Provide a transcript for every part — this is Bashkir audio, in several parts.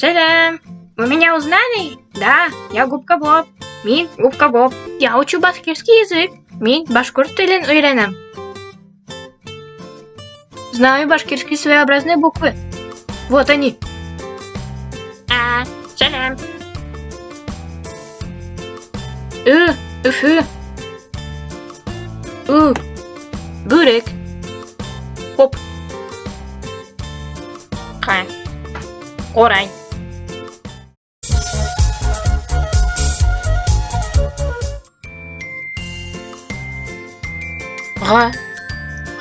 Сәләм! Вы меня узнали? Да, я Губка Боб. Мин Губка Боб. Я учу башкирский язык. Мин башҡорт телен өйрәнәм. Знаю башкирские своеобразные буквы. Вот они. А, сәләм. Ө, Өфө. Ү, бүрек. Поп. Ҡа, ҡурай. Ға,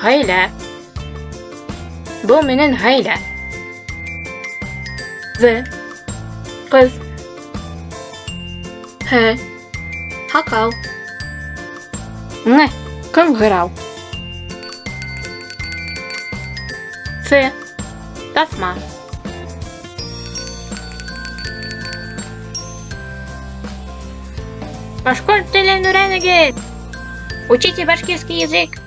ғаилә. Был минең ғаилә. В, ҡыҙ. Һ, һаҡал. Ң, ҡыңғырау. Ф, таҫма. Башҡорт телен өйрәнегеҙ! Учите башкирский язык!